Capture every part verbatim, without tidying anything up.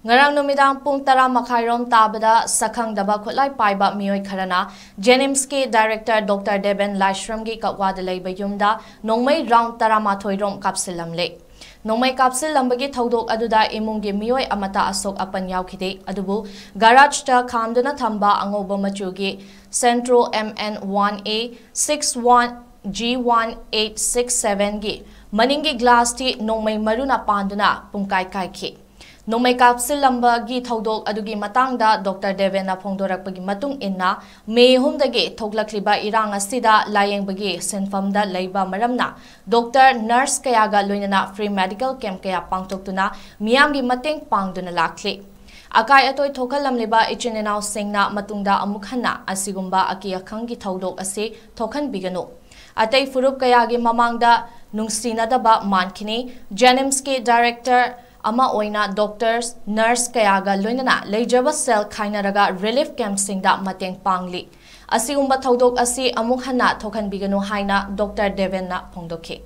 ꯉꯔꯥꯡ ꯅꯨꯃꯤꯗꯥꯡ ꯄꯨꯡ ꯇꯔꯥ ꯃꯈꯥꯏꯔꯣꯝ ꯇꯥꯕꯗ ꯁꯛꯈꯪꯗꯕ ꯈꯨꯠꯂꯥꯏ ꯄꯥꯏꯕ ꯃꯤꯑꯣꯏ ꯈꯔꯅ JNIMSꯀꯤ Director Doctor Deven Laishramꯒꯤ ꯀꯛꯋꯥꯗ ꯂꯩꯕ ꯌꯨꯝꯗ ꯅꯣꯡꯃꯩ round ꯇꯔꯥꯃꯥꯊꯣꯏ ꯔꯣꯝ ꯀꯥꯞꯁꯤꯜꯂꯝꯂꯦ꯫ ꯅꯣꯡꯃꯩ ꯀꯥꯞꯁꯤꯜꯂꯝꯕꯒꯤ ꯊꯧꯗꯣꯛ ꯑꯗꯨꯗ ꯏꯃꯨꯡꯒꯤ ꯃꯤꯑꯣꯏ ꯑꯃꯠꯇ ꯑꯁꯣꯛ ꯑꯄꯟ ꯌꯥꯎꯈꯤꯗꯦ, ꯑꯗꯨꯕꯨ garageꯇ ꯈꯥꯝꯗꯨꯅ ꯊꯝꯕ ꯑꯉꯧꯕ ꯃꯆꯨꯒꯤ Santro MN one A six one G one eight six sevenꯒꯤ ꯃꯅꯤꯡꯒꯤ glassꯇꯤ ꯅꯣꯡꯃꯩ ꯃꯔꯨꯅ ꯄꯥꯟꯗꯨꯅ ꯄꯨꯡꯀꯥꯏ ꯀꯥꯏꯈꯤ꯫ ꯅꯣꯡꯃꯩ ꯀꯥꯞꯁꯤꯜꯂꯝꯕꯒꯤ ꯊꯧꯗꯣꯛ ꯑꯗꯨꯒꯤ ꯃꯇꯥꯡꯗ Doctor Devenꯅ ꯐꯣꯡꯗꯣꯔꯛꯄꯒꯤ ꯃꯇꯨꯡ ꯏꯟꯅ, ꯃꯦ ꯑꯍꯨꯝꯗꯒꯤ ꯊꯣꯛꯂꯛꯂꯤꯕ ꯏꯔꯥꯡ ꯑꯁꯤꯗ ꯂꯥꯌꯦꯡꯕꯒꯤ ꯁꯤꯟꯐꯝꯗ ꯂꯩꯕ ꯃꯔꯝꯅ doctor, nurse ꯀꯌꯥꯒ ꯂꯣꯏꯅꯅ free medical camp ꯀꯌꯥ ꯄꯥꯡꯊꯣꯛꯇꯨꯅ ꯃꯤꯌꯥꯝꯒꯤ ꯃꯇꯦꯡ ꯄꯥꯡꯗꯨꯅ ꯂꯥꯛꯂꯤ꯫ ꯑꯀꯥꯏ ꯑꯇꯣꯏ ꯊꯣꯛꯍꯜꯂꯝꯂꯤꯕ ꯏꯆꯤꯟ ꯏꯅꯥꯎꯁꯤꯡꯅ ꯃꯇꯨꯡꯗ ꯑꯃꯨꯛ ꯍꯟꯅ ꯑꯁꯤꯒꯨꯝꯕ ꯑꯀꯤ ꯑꯈꯪꯒꯤ ꯊꯧꯗꯣꯛ ꯑꯁꯤ ꯊꯣꯛꯍꯟꯕꯤꯒꯅꯨ꯫ ꯑꯇꯩ ꯐꯨꯔꯨꯞ ꯀꯌꯥꯒꯤ ꯃꯃꯥꯡꯗ ꯅꯨꯡꯁꯤꯅꯗꯕ ꯃꯥꯟꯈꯤꯅꯤ꯫ JNIMSꯀꯤ Director ꯑꯃ ꯑꯣꯏꯅ doctors, nurse ꯀꯌꯥꯒ ꯂꯣꯏꯅꯅ ꯂꯩꯖꯕ cell ꯈꯥꯏꯅꯔꯒ relief campꯁꯤꯡꯗ ꯃꯇꯦꯡ ꯄꯥꯡꯂꯤ꯫ ꯑꯁꯤꯒꯨꯝꯕ ꯊꯧꯗꯣꯛ ꯑꯁꯤ ꯑꯃꯨꯛ ꯍꯟꯅ ꯊꯣꯛꯍꯟꯕꯤꯒꯅꯨ ꯍꯥꯏꯅ Doctor Devenꯅ ꯐꯣꯡꯗꯣꯛꯈꯤ꯫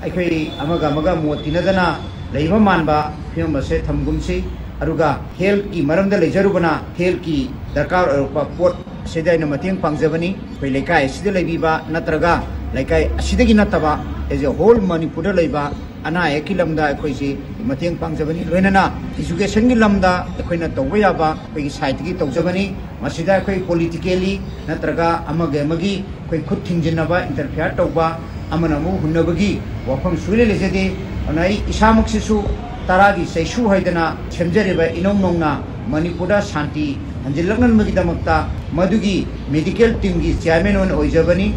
ꯑꯩꯈꯣꯏ ꯑꯃꯒ ꯑꯃꯒ ꯃꯣꯠ ꯇꯤꯟꯅꯗꯅ ꯂꯩꯕ ꯃꯥꯟꯕ ꯐꯤꯕꯝ ꯑꯁꯦ ꯊꯝꯒꯨꯝꯁꯤ꯫ ꯑꯗꯨꯒ healthꯀꯤ ꯃꯔꯝꯗ ꯂꯩꯖꯔꯨꯕꯅ healthꯀꯤ ꯗꯔꯀꯥꯔ ꯑꯣꯏꯔꯛꯄ ꯄꯣꯠ ꯑꯁꯤꯗ ꯑꯩꯅ ꯃꯇꯦꯡ ꯄꯥꯡꯖꯕꯅꯤ꯫ ꯑꯩꯈꯣꯏ ꯂꯩꯀꯥꯏ ꯑꯁꯤꯗ ꯂꯩꯕꯤꯕ ꯅꯠꯇ꯭ꯔꯒ ꯂꯩꯀꯥꯏ ꯑꯁꯤꯗꯒꯤ ꯅꯠꯇꯕ, as a whole ꯃꯅꯤꯄꯨꯔꯗ ꯂꯩꯕ ꯑꯅꯥ ꯑꯌꯦꯛꯀꯤ ꯂꯝꯗ ꯑꯩꯈꯣꯏꯁꯤ ꯃꯇꯦꯡ ꯄꯥꯡꯖꯕꯅꯤ꯫ ꯂꯣꯏꯅꯅ educationꯒꯤ ꯂꯝꯗ ꯑꯩꯈꯣꯏꯅ ꯇꯧꯕ ꯌꯥꯕ ꯑꯩꯈꯣꯏꯒꯤ sideꯇꯒꯤ ꯇꯧꯖꯕꯅꯤ꯫ ꯃꯁꯤꯗ ꯑꯩꯈꯣꯏ politically ꯅꯠꯇ꯭ꯔꯒ ꯑꯃꯒ ꯑꯃꯒꯤ ꯑꯩꯈꯣꯏ ꯈꯨꯠ ꯊꯤꯡꯖꯤꯟꯅꯕ, interfere ꯇꯧꯕ, ꯑꯃꯅ ꯑꯃꯕꯨ ꯍꯨꯟꯅꯕꯒꯤ ꯋꯥꯐꯝ ꯁꯨꯡꯂꯩ ꯂꯩꯖꯗꯦ꯫ ꯑꯗꯨꯅ ꯑꯩ ꯏꯁꯥꯃꯛꯁꯤꯁꯨ ꯇꯔꯥꯒꯤ ꯆꯩꯁꯨ ꯍꯥꯏꯗꯅ ꯁꯦꯝꯖꯔꯤꯕ ꯏꯅꯧ ꯅꯧꯅ ꯃꯅꯤꯄꯨꯔꯗ ꯁꯥꯟꯇꯤ ꯍꯟꯖꯤꯜꯂꯛꯅꯅꯕꯒꯤꯗꯃꯛꯇ ꯃꯗꯨꯒꯤ medical teamꯒꯤ chairman ꯑꯣꯏꯅ ꯑꯣꯏꯖꯕꯅꯤ꯫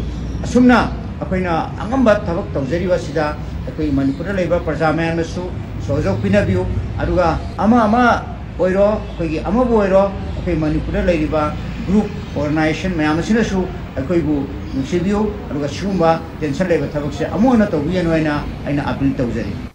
ꯑꯁꯨꯝꯅ ꯑꯩꯈꯣꯏꯅ ꯑꯉꯝꯕ ꯊꯕꯛ ꯇꯧꯖꯔꯤꯕ ꯑꯁꯤꯗ ꯑꯩꯈꯣꯏ ꯃꯅꯤꯄꯨꯔꯗ ꯂꯩꯕ ꯄ꯭ꯔꯖꯥ ꯃꯌꯥꯝꯅꯁꯨ ꯁꯍꯌꯣꯒ ꯄꯤꯅꯕꯤꯌꯨ꯫ ꯑꯗꯨꯒ ꯑꯃ ꯑꯃ ꯑꯣꯏꯔꯣ, ꯑꯩꯈꯣꯏꯒꯤ ꯑꯃꯕꯨ ꯑꯣꯏꯔꯣ, ꯑꯩꯈꯣꯏ ꯃꯅꯤꯄꯨꯔꯗ ꯂꯩꯔꯤꯕ group, organization ꯃꯌꯥꯝ ꯑꯁꯤꯅꯁꯨ ꯑꯩꯈꯣꯏꯕꯨ ꯅꯨꯡꯁꯤꯕꯤꯌꯨ꯫ ꯑꯗꯨꯒ ꯁꯤꯒꯨꯝꯕ tension ꯂꯩꯕ ꯊꯕꯛꯁꯦ ꯑꯃꯨꯛ ꯍꯟꯅ ꯇꯧꯕꯤꯒꯅꯨ ꯍꯥꯏꯅ ꯑꯩꯅ appeal ꯇꯧꯖꯔꯤ꯫